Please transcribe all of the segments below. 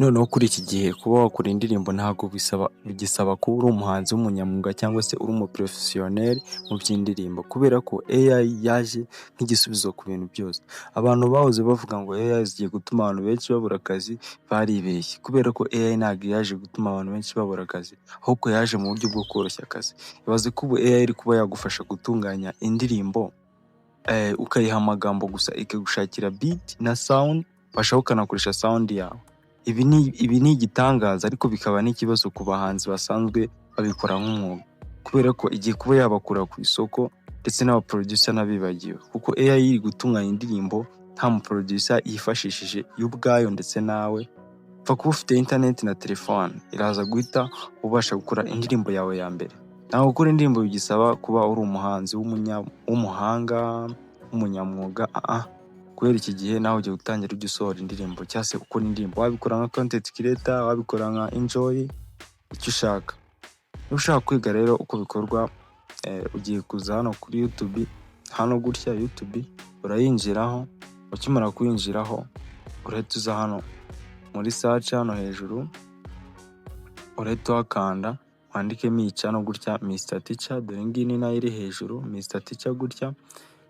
Noneho kuri iki gihe kuba wakora indirimbo ntabwo bisaba bigisaba kuba uri umuhanzi w'umunyamwuga cyangwa se uri umuprofessional mu by'indirimbo, kubera ko AI yaje nk'igisubizo ku bintu byose. Abantu bahoze bavuga ngo AI zigiye gutuma abantu benshi babura akazi baribeshye, kubera ko AI ntabwo yaje gutuma abantu benshi babura akazi, ahubwo yaje mu buryo bwo koroshya akazi. Ibaze ko ubu AI iri kuba yagufasha gutunganya indirimbo, ukayiha amagambo gusa ikagushakira beat na sound, washaka ukanakoresha sound yawe. Ibi ni igitangaza, ariko bikaba n'ikibazo ku bahanzi basanzwe babikora nk'umwuga, kubera ko igiye kuba yabakura ku isoko, ndetse n'abaproducer n'abibagiwe, kuko AI iri gutunganya indirimbo nta muproducer yifashishije, yo ubwayo. Ndetse nawe pfa kuba ufite internet na telefone, iraza guhita ubasha gukora indirimbo yawe ya mbere. Ntabwo gukora indirimbo bigisaba kuba uri umuhanzi w'umuhanga w'umunyamwuga. Kubera iki gihe nawe ugiye gutangira ujya usohora indirimbo cyangwa se ukora indirimbo, wabikora nka content creator, wabikora nka enjoy, icyo ushaka. Niba ushaka kwiga rero uko bikorwa, ugiye kuza hano kuri YouTube hano gutya. YouTube urayinjiraho. Ukimara kuyinjiraho, urahita uza hano muri search hano hejuru, urahita uhakanda, wandikemo iyi channel gutya, Mr Teacher. Dore ngiyi, ni nayo iri hejuru, Mr Teacher gutya,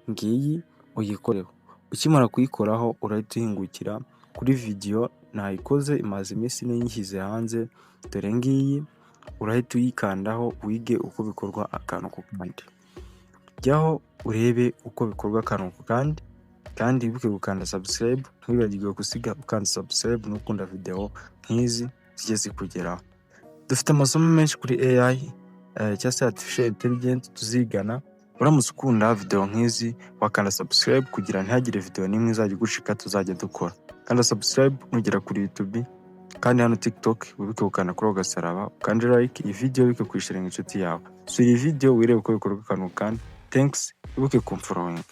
ngiyi, uyikoreho. Ukimara kuyikoraho, urahita uhingukira kuri video nayikoze, imaze iminsi ine nyishyize hanze. Dore ngiyi, urahita uyikandaho wige uko bikorwa akantu ku kandi. Jyaho urebe uko bikorwa akantu ku kandi, kandi wibuke gukanda subscribe. Ntiwibagirwe gusiga ukanda subscribe n'ukunda video nk'izi zijye zikugeraho. Dufite amasomo menshi kuri AI cyangwa se artificial intelligence tuzigana. Uramutse ukunda video nk'izi, wakanda subscribe kugira ntihagire video n'imwe izajya igucika tuzajya dukora. Kanda subscribe nugera kuri YouTube, kandi hano TikTok wibuke gukanda kuri ako gasaraba, ukande like iyi video, wibuke kuyisharinga inshuti yawe. Sura iyi video wirebe uko bikorwa akantu kandi. Thanks, wibuke kumfollowinga.